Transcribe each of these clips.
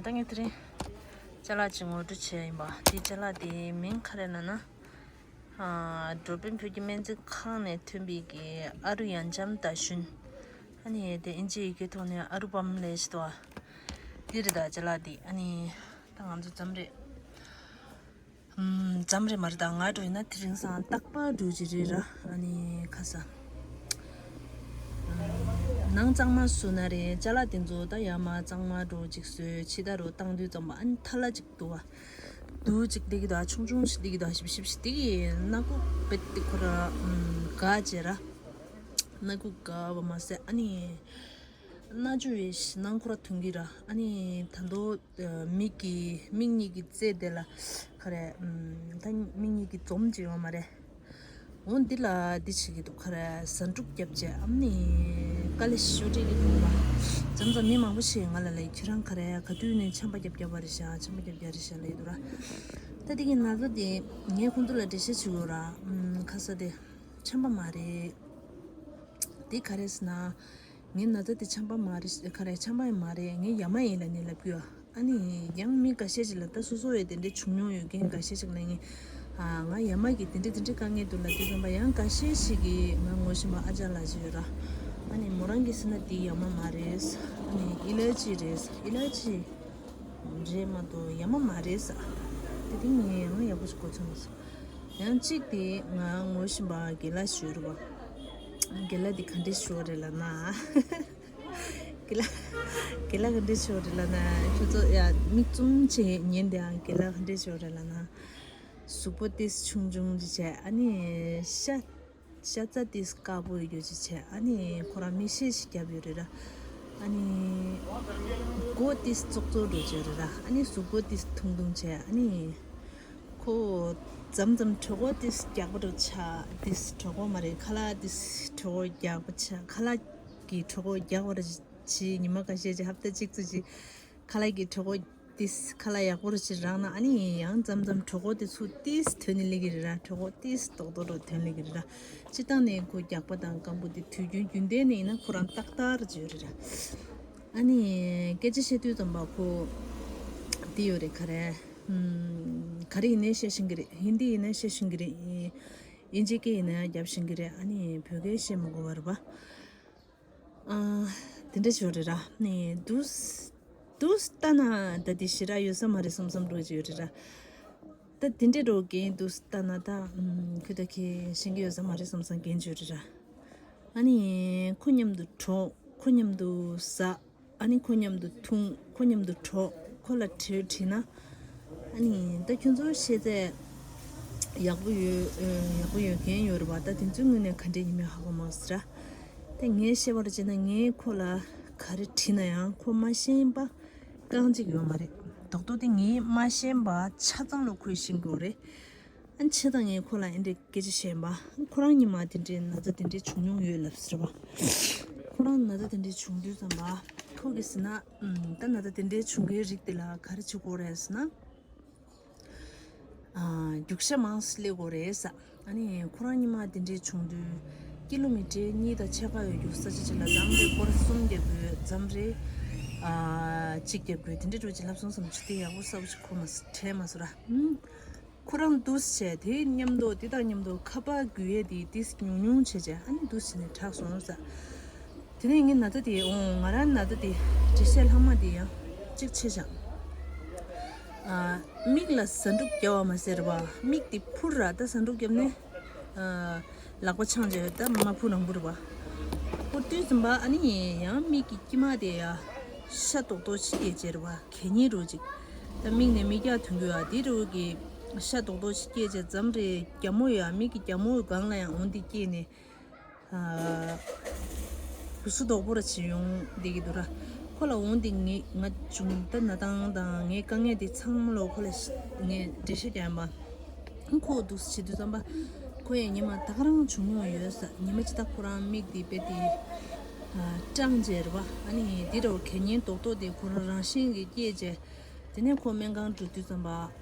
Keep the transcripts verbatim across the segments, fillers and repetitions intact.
ད་ངས་དེ་རིང་ཅ་ལག་ཅིག་ངོ་སྤྲོད་བྱས་ཡིན་པ། དེ་ཅ་ལག་དེའི་མིང་ག་རེ་ལབ་ན། ཨ། འགྲོ་ཕན་བོད་ཀྱི་སྨན་རྩིས་ཁང་ནས་ཐོན་པའི་གི་ཨ་རུ་ཡང་འཇམ་ད་ཞུན། ཨ་ནི་དེ་ཨིན་ཇི་ཡི་གེ་ཐོག་ནས་ཨ་རུ་བམ་ལབ་ཞིག་འདུག་པ། འདི་རེད་ད་ཅ་ལག་འདི། ཨ་ནི་ད་ང་ཚོ་འཇམ་རེད། ཨམ། འཇམ་རེད་མ་རེད་ད། ང་འགྲོ་ཡིན་ན་དེ་རིང་སང་རྟག་པར་འགྲོ་གི་རེད་ར། ཨ་ནི་ཁ་ས། ཨམ། ནང་གཙང་མ་བཟོས་ན་རེད། ཅ་ལག་དེ་ཚོ་ད་ཡར་མར་གཙང་མ་འགྲོ་ཅིག་བཟོས། ཕྱི་ད་རུ་བཏང་དུས་ཙམ་པ་ཨ་ནི་ཐལ་ལ་ཅིག་འདུག་པ། རྡོ་གཅིག་སླེབས་ཀྱི་འདུག་ཆུང་ཆུང་ཞིག་སླེབས་ཀྱི་འདུག་ཞིབ་ཞིབ་ཞིག་སླེབས་ཀྱི། སྣ་ཁུག་པེ་ཏི་ཁོ་ར་ཨམ་འགག་བྱས་ར། སྣ་ཁུག་འགག་པ་མ་ཟད་ཨ་ནི་སྣ་ཆུ་ཡི་ནང་ཁོ་ར་ཐོན་གྱི་ར། ཨ་ནི་ད་དོ་མིག་གི་མིག་གཉིས་ཀྱི་རྩེ་དེ་ལ་ག་རེ་ཨམ་ད་མིག་གཉིས་ཀྱི་འཛུམ་ཅིག་ཡོད་མ་རེད། འོ་འདི་ལ་འདི་བྱེད་ཀྱི་འདུག་ག་རེ་ཟ་འབྲུ་རྒྱབ་བྱས་ཨ་ནི་དཀའ་ལས་ཤོར་བྲིས་ཀྱི་འདུག་པ། མཚམས་མཚམས་མི་མང་པོ་ཞིག་ང་ལ་ལབ། ཁྱེད་རང་ག་རེ་ག་དུས་ནས་ཆམ་པ་རྒྱབ་རྒྱབ་པ་རེད་ཤག་ཆམ་པ་རྒྱབ་རྒྱབ་རེད་ཤག་ལབ་ཀྱི་འདུག་ར། ད་འདི་གི་ན་ཚ་དེ་ངས་ཁོང་ཚོ་ལ་འགྲེལ་བཤད་བྱེད་དགོས་ར། ཨམ་ཁ་ས་དེ་ཆམ་པ་མ་རེད། དེ་ག་རེ་ཟེར་ན། ངའི་ན་ཚ་དེ་ཆམ་པ་མ་རེད། ག་རེ་ཆམ་པ་ཡང་མ་རེད། ངའི་ཡ་མ་ཡིན་ལབ་ནས་ལབ་ཀྱི་ཡོད། ཨ་ནི་ཡང་མི་འགའ་ཤས་ཅིག་ལ་ད་སོ་སོ་ཡི་དེ་འདྲའི་བྱུང་མྱོང་ཡོད་མཁན་འགའ་ཤས་ཅིག་ལ་ངས་ཨ་ང་ཡ་མ་གི་དེ་འདྲའི་དེ་འདྲའི་དཀའ་ངལ་འདུག་ལབ་དུས་ཙམ་པ་ཡང་འགའ་ཤས་ཤིག་གིས་ང་ངོ་ཤེས་པ་ཨ་ཅག་ལགས་ཅིག་ཡོད་ར། ཨ་ནི་མོ་རང་གིས་ཟེར་ན་དེ་ཡ་མ་མ་རེད། ཨ་ནི་ཨེ་ལར་ཇི་རེད། ཨེ་ལར་ཇི་རེད་མ་གཏོགས་ཡ་མ་མ་རེད་ཟེར། དེ་དེ་ངས་ཡང་ཡག་པོ་ཞིག་གོ་ཚོད་མ་སོང་། ཡང་གཅིག་དེ་ང་ངོ་ཤེས་པ་རྒན་ལགས་ཞིག་ཡོད་རེད་པ། རྒན་ལགས་དེ་ག་འདྲས་ཤོར་རེད་ལབ་ན། རྒན་ལགས། རྒན་ལགས་ག་འདྲས་ཤོར་རེད་ལབ་ན། ཁྱོད་ཚོ་ཡ་མིག་བཙུམ་བྱས་ཉན་དེ། ཨང་། རྒན་ལགས་ག་འདྲས་ཤོར་རེད་ལབ་ན། གཟུགས་པོ་ཏིས་ཆུང་ཆུང་ཅིག་བྱས། ཨ་ནི་ཤ་ཤ་ཚ་ཏིས་དཀར་པོ་ཡོད་ཅིག་བྱས། ཨ་ནི་ཁོ་རང་མིག་ཤེལ་ཞིག་བརྒྱབ་ཡོད་རེད་ར། ཨ་ནི་མགོ་ཏིས་ཙོག་ཙོག་འགྲོ་ཅིག་ཡོད་རེད་ར། ཨ་ནི་གཟུགས་པོ་ཏིས་ཐུང་ཐུང་བྱས། ཨ་ནི་ཁོ་མཚམས་མཚམས་གྲོད་ཁོག་ཏིས་རྒྱགས་པོ་འགྲོ་ཆགས། ཏིས་གྲོད་ཁོག་མ་རེད། ཁ་ལག་ཏིས་གྲོད་ཁོག་རྒྱགས་པོ་ཆགས། ཁ་ལག་གི་གྲོད་ཁོག་རྒྱགས་པོ་ར་ཅིག་ཉི་མ་ཁ་ཤས་ཅིག་ཧབ་ཏ་གཅིག་ཙམ་ཅིག་ཁ་ལག་གི་གྲོད་ཁོག་ཏིས་ཁ་ལག་ཡག་པོ་ར་ཅིག་རག་ན། ཨ་ནི་ཡང་མཚམས་མཚམས་གྲོད་ཁོག་དེ་ཚུར་ཏིས་ཐོན་ནས་སླེབས་ཀྱི་རེད་ར། གྲོད་ཁོག་ཏིས་རྡོག་རྡོག་འགྲོ་ཐོན་སླེབས་ཀྱི་རེད་ར། སྤྱིར་བཏང་ནས་ཁོ་རྒྱགས་པ་དང་སྐམ་པོ་དེ་དུས་རྒྱུན་རྒྱུན་ལྡན་ནས་ཡིན་ན་ཁོ་རང་ཏག་ཏག་ར་ཅིག་ཡོད་རེད་ར། ཨ་ནི་སྐད་ཆ་བཤད་དུས་ཙམ་པ་ཁོ་དེ་ཡོད་རེད། ག་རེ་ཨམ་ག་རེ་ཡིན་ནའི་བཤད་ཤེས་ཀྱི་རེད། ཧིན་དི་ཡིན་ནའི་བཤད་ཤེས་ཀྱི་རེད། ཨིན་ཇི་སྐད་ཡིན་ནའི་རྒྱབ་ཤེས་ཀྱི་རེད། ཨ་ནི་བོད་སྐད་བཤད་མི་དགོས་པ་རེད་པ། ཨ། དེ་འདྲ་ཞིག་རེད་ར། ནས་དུས་དུས་ལྟ་ན་ད་དེ་ཞེ་དྲག་ཡོད་ས་མ་རེད་བསམ་བསམ་འགྲོ་གི་ཡོད་རེད་ར། ད་དེ་འདྲའི་རོ་རྒན་དུས་ལྟ་ན་ད་ཁོས་ད་ཁེ་ཤེས་ཀྱི་ཡོད་ས་མ་རེད་བསམ་བསམ་རྒན་ཅིག་ཡོད་རེད་ར། ཨ་ནི་ཁོ་མཉམ་དུ་གྲོགས། ཁོ་མཉམ་དུ་ཟ། ཨ་ནི་ཁོ་མཉམ་དུ་འཐུང་། ཁོ་མཉམ་དུ་གྲོགས། ཁོ་ལ་དྲི་བ་དྲིས་ན། ཨ་ནི་ད་ཁྱོད་ཚོ་ཤེས་ཚད་ཡག་པོ་ཡོད། ཨ། ཡག་པོ་ཡོད་མཁན་ཡོད་རེད་པ། ད་དེ་ཚོའི་ངོས་ནས་ག་འདྲས་ཡིན་མིན་ཧ་གོ་མ་སོང་ར། ད་ངས་བཤད་པར་བྱས་ན་ངས་ཁོ་ལ་ག་རེ་དྲིས་ན་ཡང་ཁོ་མ་ཤེས་པ་རྐང་གཅིག་ཡོད་མ་རེད། རྡོག་རྡོག་དེ་ངས་མ་ཤེས་པ་ཆ་ཚང་ལ་ཁོས་ཤེས་ཀྱི་ཡོད་རེད། ཨ་ནི་ཆེ་དང་ངས་ཁོ་ལ་ཨེ་འདྲས་སྐད་ཆ་བཤད་པ། ཁོ་རང་ཉི་མ་དེ་འདྲའི་ན་ཚ་དེ་འདྲའི་བྱུང་མྱོང་ཡོད་ལབ་ཟེར་བ། ཁོ་རང་ན་ཚ་དེ་འདྲའི་བྱུང་དུས་ཙམ་པ། ཁོ་གིས་ཟེར་ན། ཨམ། ད་ན་ཚ་དེ་འདྲའི་བྱུང་མཁན་རིགས་དེ་ལ་ག་རེ་བྱེད་དགོས་རེད་ཟེར་ན། ཨ། རྒྱུག་ཤར་མང་ཙམ་སླེབས་དགོས་རེད་ཟེར། ཨ་ནི་ཁོ་རང་ཉི་མ་དེ་འདྲའི་བྱུང་དུས། ཀི་ལོ་མི་ཊར་གཉིས་དང་ཕྱེད་ཀ་ཡོད་རྒྱུ་ས་ཆ་ཅིག་ལ་མཚམས་རེ་སྐོར་གསུམ་རྒྱག་དགོས། མཚམས་རེ། ཨ། གཅིག་རྒྱག་དགོས། དེ་འདྲའི་འགྲོ་ཅིག་ལབ་སོང་བསམ། ཆུ་དེ་ཡག་པོ་གསལ་པོ་ཅིག་ཁོ་མ་དྲན་མ་སོང་ར། ཨམ། ཁོ་རང་འདུག་སེ་བྱས། དེ་མཉམ་དུ་དེ་དང་མཉམ་དུ་ཁ་པར་འགུལ་ཡས་དེ་ཏིས་ཉུང་ཉུང་བྱས་བྱས། ཨ་ནི་འདུག་སེ་བྱས་ནས་དྲག་སོང་ཟེར། དེ་ནས་ངའི་ན་ཚ་དེ། འོང་། ང་རང་ན་ཚ་དེ་འགྲེལ་བཤད་ལྷག་མ་དེ་ཡང་གཅིག་བྱས་བཞག་ཨ། མིག་ལ་ཟ་འབྲུ་བརྒྱབ་པ་མ་ཟད་རེད་པ། མིག་དེ་ཕུར་ར། ད་ཟ་འབྲུ་བརྒྱབ་ནས། ཨ། ལག་པ་འཆང་བྱས། ད་མ་ཕུ་རང་ཕུ་རེད་པ། ཕུ་དུས་ཙམ་པ་ཨ་ནི་ཡང་མིག་གི་དཀྱིལ་མ་དེ་ཡ་ཤ་རྡོག་རྡོག་ཅིག་སྐྱེས་བྱས་རེད་པ། གད་སྙིགས་རོ་ཅིག་ད་མིག་ནས་མིག་རྒྱང་ཐོན་གྱི་ཡོད། དེ་རུ་གི་ཤ་རྡོག་རྡོག་ཅིག་སྐྱེས་བྱས། མཚམས་རེ་རྒྱ་མོ་ཡ། མིག་གི་རྒྱ་མོའི་སྒང་ལ་ཡང་འོ་འདི་སྐྱེས་ནས། ཨ། སྐུ་གཟུགས་རྡོག་པོ་ར་ཅིག་ཡོང་བསྡད་ཀྱི་འདུག་ར། ཁོ་ལ་འོ་འདི་ངས་ང་བྱུང་། ད་ན་ཐང་དང་ངའི་དཀའ་ངལ་དེ་ཚང་མ་ལོ་ཁོ་ལ་ངས་འགྲེལ་བཤད་རྒྱག་ཡིན་པ། ཁོ་འདུག་སེ་བྱེད་དུས་ཙམ་པ། ཁོ་ཡང་ཉི་མ་ད་ག་རང་བྱུང་མྱོང་ཡོད་ས། ཉི་མ་ཅིག་ད་ཁོ་རང་མིག་དེ་དཔེ་དེ། ཨ། སྐྲངས་བྱས་རེད་པ། ཨ་ནི་དེ་འདྲ་བོ་གད་སྙིགས་རྡོག་རྡོག་དེ་ཁོ་རང་རང་བཞིན་གྱིས་སྐྱེས་བྱས། དེ་ནས་ཁོ་སྨན་ཁང་འགྲོ་དུས་ཙམ་པ།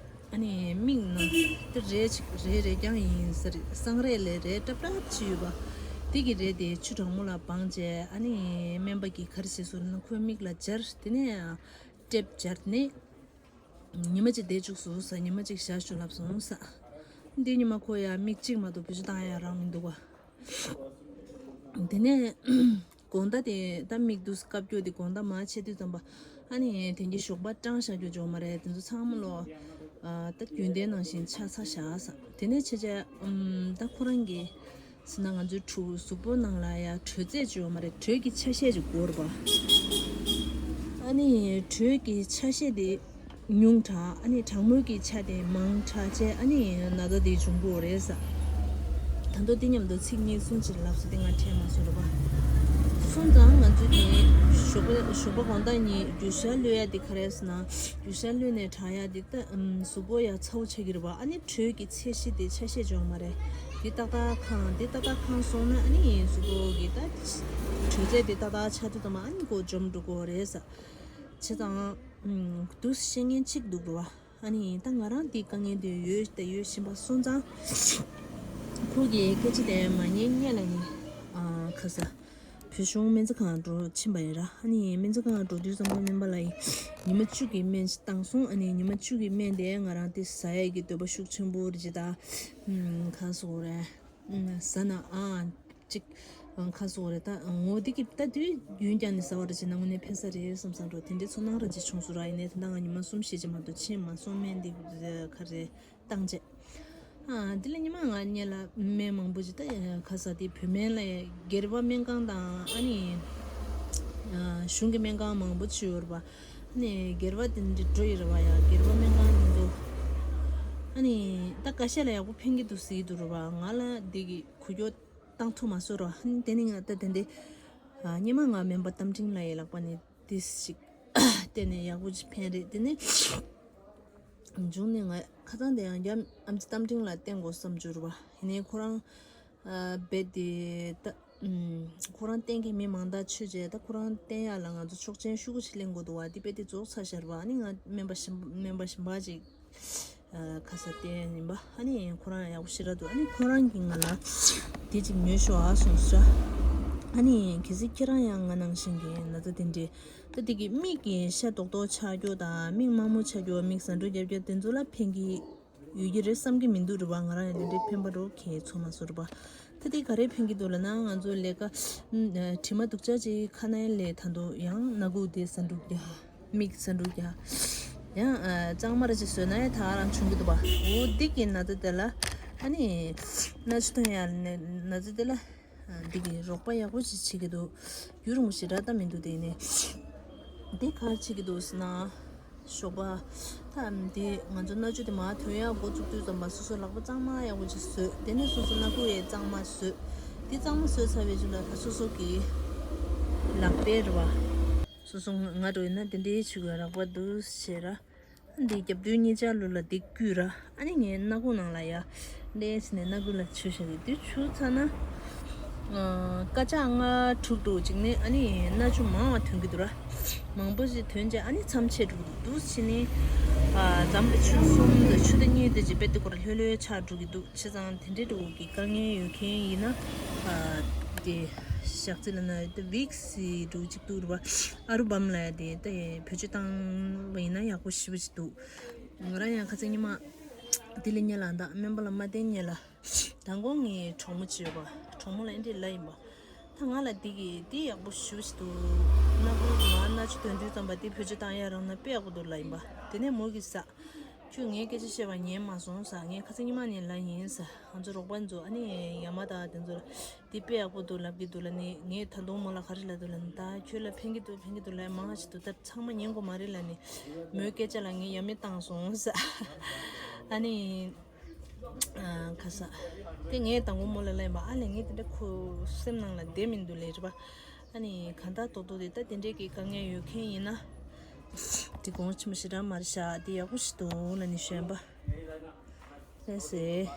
ཨ་ནི་མིག་ནང་དེ་རས་ཅིག་རས་རེ་རྐྱང་ཡིན་ས་རེད། སང་རས་ལས་རས་སྲབ་སྲབ་ཅིག་ཡོད་པ། དེ་གི་རས་དེ་ཆུ་གྲང་མོ་ལ་སྦངས་བྱས། ཨ་ནི་སྨན་པ་གིས་ག་རེ་བྱས་སོང་ན། ཁོའི་མིག་ལ་སྦྱར། དེ་ནས་ ཊེབ་སྦྱར་ནས་ཉི་མ་གཅིག་བསྡད་བཅུག་སོང་ཟེར། ཉི་མ་གཅིག་བཞག་ཤོག་ལབ་སོང་ཟེར། འདི་ཉི་མ་ཁོ་ཡ་མིག་གཅིག་མ་གཏོགས་བེད་སྤྱོད་བཏང་ཡ་རང་མི་འདུག་བ། དེ་ནས་དགོང་དག་དེ་ད་མིག་ཏུ་བཀབ་རྒྱུ་དེ་དགོང་དག་མ་བྱེད་དུས་ཙམ་པ། ཨ་ནི་དེང་གི་ཞོགས་པ་སྐྲངས་བཞག་རྒྱུ་འཇོག་མ་རེད། དེ་ཚོ་ཚང་མ་ལོ། ཨ། ད་རྒྱུན་ལྡན་ནང་བཞིན་ཆགས་ཚར་བཞག་ཟེར། དེ་ནས་བྱས་བྱས། ཨམ། ད་ཁོ་རང་གི་ཟེར་ན་ང་ཚོའི་གཟུགས་པོ་ནང་ལ་ཡ་དྲོད་ཚད་ཅིག་ཡོད་མ་རེད། དྲོད་ཀྱི་ཆ་ཤས་ཅིག་དགོས་རེད་པ། ཨ་ནི་དྲོད་ཀྱི་ཆ་ཤས་དེ་ཉུང་དྲགས། ཨ་ནི་གྲང་མོའི་གི་ཆ་དེ་མང་དྲགས་བྱས། ཨ་ནི་ན་ཚ་དེ་འབྱུང་གི་ཡོད་རེད་ཟེར། ད་དུང་དེ་མཉམ་དུ་ཚིག་གཉིས་གསུམ་ཅིག་ལབ་སོང་། དེ་ང་དྲན་མ་སོང་རེད་པ། སོང་ཙང་ང་ཚོ་ནི་ཞོགས་པ་ཞོགས་པ་དགོང་དག་གཉིས་རྒྱུ་ཞྭ་གློད་ཡ་དེ་ག་རེ་ཟེར་ན། རྒྱུ་ཞྭ་གློད་ནས་དྲག་ཡ་དེ་ད། ཨམ། གཟུགས་པོ་ཡ་ཚ་བོ་ཆགས་ཀྱི་རེད་པ། ཨ་ནི་དྲོད་ཀྱི་ཚད་གཞི་དེ་ཆ་ཤས་ཅིག་ཡོད་མ་རེད། དེ་ཏག་ཏག་ཁེངས། དེ་ཏག་ཏག་ཁེངས་སོང་ན་ཨ་ནི་གཟུགས་པོ་གི་ད་དྲོད་ཚད་དེ་ཏག་ཏག་ཆགས་དུས་ཙམ་པ་ཨ་ནི་ཁོ་འཇོམས་འགྲོ་གི་ཡོད་རེད་ཟེར། བྱས་ཙང་། ཨམ། དེ་འདྲ་བཤད་མཁན་གཅིག་འདུག་རེད་པ། ཨ་ནི་ད་ང་རང་དེ་དཀའ་ངལ་དེ་ཡོད་དང་ཡོད་བཞིན་པ་སོང་ཙང་། ཁོ་གི་སྐད་ཆ་དེ་མ་ཉན་སྔོན་ལ་ནི། ཨ། ག་ཟེར། བོད་གཞུང་སྨན་རྩིས་ཁང་འགྲོ་ཕྱིན་པ་ཡིན་ར། ཨ་ནི་སྨན་རྩིས་ཁང་འགྲོ་དུས་ཙམ་པ་སྨན་པ་ལགས་ཀྱིས་ཉི་མ་བཅུ་གི་སྨན་ཞིག་བཏང་སོང་། ཨ་ནི་ཉི་མ་བཅུ་གི་སྨན་དེ་ང་རང་དེ་ཟ་ཡས་ཀྱི་འདོད་པ་ཤུགས་ཆེན་པོ་རེད་ཅེས་ད། ཨམ། ག་ཟེར་དགོས་རེད། ཨམ། ཟ་ན་ཨ་ཅིག་ཨ། ག་ཟེར་དགོས་རེད། ད་ངོ་དེ་གི་ད་དུས་རྒྱུན་བསྐྱངས་ནས་ཟ་བ་རེད་བྱས་ན་དངོས་གནས་ཕན་ས་རེད་བསམ་བསམ་འགྲོ། དེ་འདྲའི་ཚོར་སྣང་ར་ཅིག་བྱུང་སོང་ར། ཡིན་ནའི་ད་ལྟ་ང་ཉི་མ་གསུམ་བཞི་ཅིག་མ་གཏོགས་ཕྱིན་མ་སོང་སྨན་དེ་ག་རེ་བཏང་བྱས། ཨ། དེ་ལ་ཉི་མ་ལྔ་སྔོན་ལ་སྨན་མང་པོ་ཅིག་ད་ག་ཟེར། དེ་བོད་སྨན་ལ་སྒེར་པ་སྨན་ཁང་དང་ཨ་ནི། ཨ། གཞུང་གི་སྨན་ཁང་མང་པོ་ཅིག་ཡོད་རེད་པ། ཨ་ནི་སྒེར་པ་དེ་འདྲ་འགྲོ་ཡི་རེད་པ་ཡ། སྒེར་པ་སྨན་ཁང་དེ་ཚོ། ཨ་ནི་ད་ཁ་ཤས་ལ་ཡག་པོ་ཕན་གྱི་འདུག་ཟེར་གྱི་འདུག་རེད་པ། ང་ལ་དེ་གི་འགུལ་སྐྱོད་བཏང་ཐུབ་མ་སོང་ར། ཨ་ནི་དེ་ནི་ང་ད་དེ་འདྲའི། ཨ། སྔོན་མ་ང་སྨན་པ་རྟ་མགྲིན་ལགས་ཡི་ལག་པ་ནས་ཏོག་ཙམ་ཞིག་བསྟེན་ནས་ཡག་པོ་ཅིག་ཕན་རེད། དེ་ནས་མཇུག་ནས་ང་ཁ་སང་དེ་ཡང་རྒྱ་ཨམ་ཆི་རྟ་མགྲིན་ལགས་བསྟེན་དགོས་བསམ་བྱུང་རེད་པ། ཡིན་ནའི་ཁོ་རང་། ཨ། རྦད་དེ་ད། ཨམ། ཁོ་རང་བསྟེན་མཁན་མི་མང་དག་ཚོས་བྱས། ད་ཁོ་རང་བསྟེན་ཡག་ལ་ང་ཚོ་ཆོག་མཆན་ཤོག་གུ་ཅིག་ལེན་དགོས་འདུག་པ། དེ་རྦད་དེ་རྫོགས་ཚར་ཤག་རེད་པ། ཨ་ནི་ང་སྨན་པ་གཞན་སྨན་པ་གཞན་པ་ཅིག་ཨ། ཁ་ས་བསྟེན་ཡིན་པ། ཨ་ནི་ཁོ་རང་ཡག་པོ་ཞེ་དྲག་འདུག་ཨ་ནི་ཁོ་རང་གིས་ང་ལ་དེ་ཅིག་ཉོས་ཤོག་ཨ་གསུངས་སོང་། ཨ་ནི་གལ་སྲིད་ཁྱེད་རང་ཡང་ང་ནང་བཞིན་གྱི་ན་ཚ་དེ་འདྲའི། ད་དེ་གི་མིག་གི་ཤ་རྡོག་རྡོག་ཆགས་རྒྱུ་དང་། མིག་དམར་མོ་ཆགས་རྒྱུ། མིག་ཟ་འཕྲུག་རྒྱག་རྒྱུ་དེ་ཚོ་ལ་ཕན་གྱི་ཡོད་ཀྱི་རེད་བསམ་གྱི་མི་འདུག་རེད་པ། ང་རང་ཡང་དེ་འདྲའི་ཕན་པ་འདྲ་བོ་གང་ཡང་ཚོར་མ་སོང་རེད་པ། ད་དེ་ག་རེ་ཕན་གྱི་འདུག་ལབ་ན། ང་ཚོ་ལས་ཀ་དྲི་མ་སྡུག་ཅག་ཅིག་ཁ་ནང་སླེབས་ད་དུང་ཡང་སྣ་ཁུག་དེ་ཟ་འཕྲུག་རྒྱག་མིག་ཟ་འཕྲུག་རྒྱག་ཡང་། ཨ། གཙང་མ་ར་ཅིག་བཟོས་ན་ཡང་ད་ག་རང་བྱུང་གི་འདུག་པ། འོ་འདི་གི་ན་ཚ་དེ་ལ། ཨ་ནི་སྣ་ཆུ་ཐོན་ཡ་ན་ཚ་དེ་ལ། ཨ། འདི་གི་རོགས་པ་ཡག་པོ་ཅིག་བྱེད་ཀྱི་འདུག་རྒྱུན་རིང་པོ་ཞེ་དྲག་ད་མི་འདུག་དེ་ནས་འདི་ག་རེ་བྱེད་ཀྱི་འདུག་ཟེར་ན། ཞོགས་པ་ད་འདི་ང་ཚོ་སྣ་ཆུ་དེ་མར་ཐོན་ཡག་འགོ་བཙུགས་དུས་ཙམ་པ་སོ་སོ་ལག་པ་གཙང་མ་ཡག་པོ་ཅིག་བཟོས། དེ་ནས་སོ་སོ་སྣ་ཁུག་ཡང་གཙང་མ་བཟོས། དེ་གཙང་མ་བཟོས་ཚར་བའི་རྗེས་ལ་ད་སོ་སོ་གི་ལག་པས་རེད་པ། སོ་སོ་ང་འདྲ་བོ་ཡིན་ན་དེ་འདྲའི་བྱེད་དགོས་རགས་པ་འདུག་ཟེར་ར། འདི་རྒྱབ་མདུན་གཉིས་ཆ་ལོ་ལ་འདི་བསྐུས་ར། ཨ་ནི་ངའི་སྣ་ཁུག་ནང་ལ་ཡ་ལན་ཟེར་ནས་སྣ་ཁུག་ལ་ཆུ་བཞག་གི། དེ་ཆུ་ཚར་ན། ཨ། སྐར་ཆ་ལྔ་དྲུག་འདྲ་བོ་ཅིག་ནས་ཨ་ནི་སྣ་ཆུ་མང་བ་ཐོན་གྱི་འདུག་ར། མང་པོ་ཞིག་ཐོན་རྗེས་ཨ་ནི་མཚམས་ཆད་འགྲོ་གི་འདུག་དུས་ཕྱིན་ནས། ཨ། འཛམ་གླིང་ཆུ་གསུམ་དང་ཆུ་དང་གཉིས་དེ་ཅིག་རྦད་དེ་ཁོ་རང་ལྷོད་ལྷོད་ཆགས་འགྲོ་གི་འདུག་བྱས་ཙང་དེ་འདྲའི་འདྲ་བོ་གི་དཀའ་ངལ་ཡོད་མཁན་ཡིན་ན། ཨ། དེ་ཞག་རྩི་ལ་ན་དེ་ཝིག་སི་འདྲ་བོ་ཅིག་འདུག་རེད་པ། ཨ་རུ་བམ་ལབ་ཡ་དེ་ད་བེད་སྤྱོད་བཏང་བ་ཡིན་ན་ཡག་པོ་ཞེ་པོ་ཅིག་འདུག་ང་རང་ཡང་ཁ་སང་ཉི་མ་དེ་ལས་ཉེ་ལ་ད་སྨན་པ་ལ་མ་བསྟེན་སྔོན་ལ། མདང་དགོང་ངའི་གྲོགས་མོ་ཅིག་ཡོད་པ། གྲོགས་མོ་ལ་ཨེ་འདྲས་ལབ་ཡིན་པ། ད་ང་ལ་འདི་གི་འདི་ཡག་པོ་ཞེ་པོ་ཅིག་འདུག་སྣ་ཁུག་མར་སྣ་ཆུ་ཐོན་དུས་ཙམ་པ་འདི་བེད་སྤྱོད་བཏང་ཡ་རག་ན་དཔེ་ཡག་པོ་འདུག་ལབ་ཡིན་པ། དེ་ནས་མོ་གིས་ཟེར། ཁྱོད་ངའི་སྐད་ཆ་བཤད་པ་ཉན་མ་སོང་ཟེར། ངས་ཁ་སང་ཉི་མ་ནས་ལབ་ཡིན་ཟེར། ང་ཚོ་རོགས་པ་ཚོ་ཨ་ནི་ཡ་མ་དང་དེ་ཚོ་ལ་འདི་དཔེ་ཡག་པོ་འདུག་ལབ་ཀྱི་འདུག་ལབ་ནས། ངས་ད་དུང་མོ་ལ་ག་རེ་ལབ་འདུག་ལབ་ན། ད་ཁྱོད་ལ་ཕན་གྱི་འདུག་ཕན་གྱི་འདུག་ལབ་མང་ཞིག་འདུག་ད་ཚང་མ་ཉན་དགོས་མ་རེད་ལབ་ནས། མོའི་སྐད་ཆ་ལ་ངས་ཡ་མེད་བཏང་སོང་ཟེར། ཨ་ནི། ཨ། ཁ་ས། དེ་ངས་དང་པོ་མོ་ལ་ལབ་ཡིན་པ། ཨ་ལས་ངས་དེ་འདྲ་ཁོ་སེམས་ནང་ལ་བསྡད་མི་འདུག་ལབ་རེད་པ། ཨ་ནི་གང་ལྟར་རྡོག་རྡོག་དེ་ད་དེ་འདྲའི་གི་དཀའ་ངལ་ཡོད་མཁན་ཡིན་ན། དེ་དགོངས་ཆེན་པོ་ཞེ་དྲག་མ་རེད་ཤག་དེ་ཡག་པོ་ཞིག་འདུག་ལབ་ནས་ཞུས་པ་རེད་ཟེར།